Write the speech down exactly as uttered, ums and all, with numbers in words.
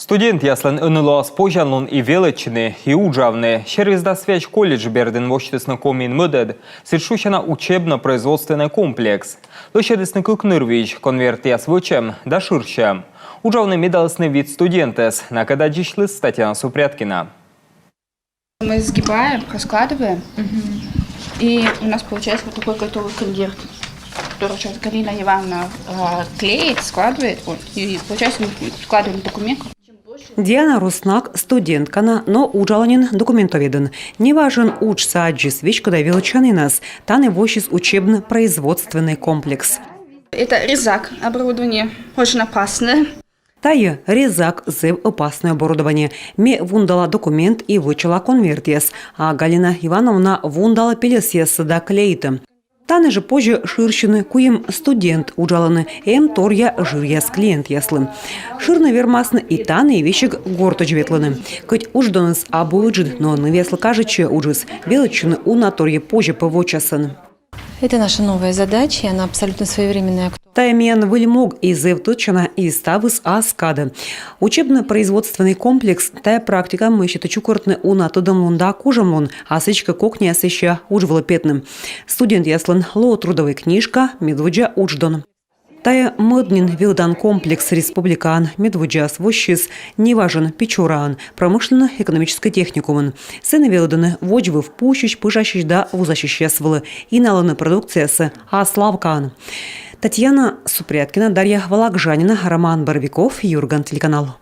Студентъяслӧн ӧні лоас позянлун и велӧдчыны, и уджавны. Сервис да связь колледж бердын восьтісны Комиын мӧдӧд, сідз шусяна учебно-производственнӧй комплекс. Лӧсьӧдісны кык нырвизь: конвертъяс вӧчӧм да шырсьӧм. Уджавны медалісны вит студентӧс. Накӧд аддзысьліс Татьяна Супряткина. Мы сгибаем, раскладываем, и у нас получается вот такой готовый конверт, который сейчас Галина Ивановна э, клеит, складывает, вот, и получается мы складываем документ. Диана Руснак студенткана, но уджалӧ нин документоведын. Неважӧн уджсӧ аддзис веськыда велӧдчанінас. Тані воссис учебно-производственнӧй комплекс. Это резак оборудование, очень опасное. Тайӧ резак, зэв ӧпаснӧй оборудование. Ме вундала документ и вӧчала конвертъяс, а Галина Ивановна вундалӧ пельӧсъяссӧ да клеитӧ. Тані жӧ позьӧ шырсьыны. Куим студент уджалӧны, эм торъя жыръяс клиентъяслы. Шырны вермасны и тані, и весиг гортӧдз ветлыны. Кӧть удждоныс абу ыджыд, но нывъяслы кажитчӧ уджыс. Велӧдчыны уна торйӧ позьӧ пӧ вочасӧн. Это наша новая задача, и она абсолютно своевременная и актуальная. Тайӧ миян выль мог, и зэв тӧдчана, и ставыс ас кадӧ. Учебно-производственнӧй комплекс — тайӧ практика, мый сетӧ чукӧртны уна тӧдӧмлун да кужӧмлун, а сідзкӧ кокниа сэсся удж вылӧ петны. Студентъяслӧн лоӧ трудовӧй книжка, медводдза удждон. Тайӧ мӧд нин велӧдан комплекс республикаын. Медводдзаас воссис неважӧн Печораын, промышленно-экономическӧй техникумын. Сэні велӧдӧны водзвыв пусьысь, пыжасьысь да вузасьысьяс вылӧ и налӧны продукциясӧ ас лавкаын. Татьяна Супряткина, Дарья Вологжанина, Роман Боровиков, «Юрган» телеканал.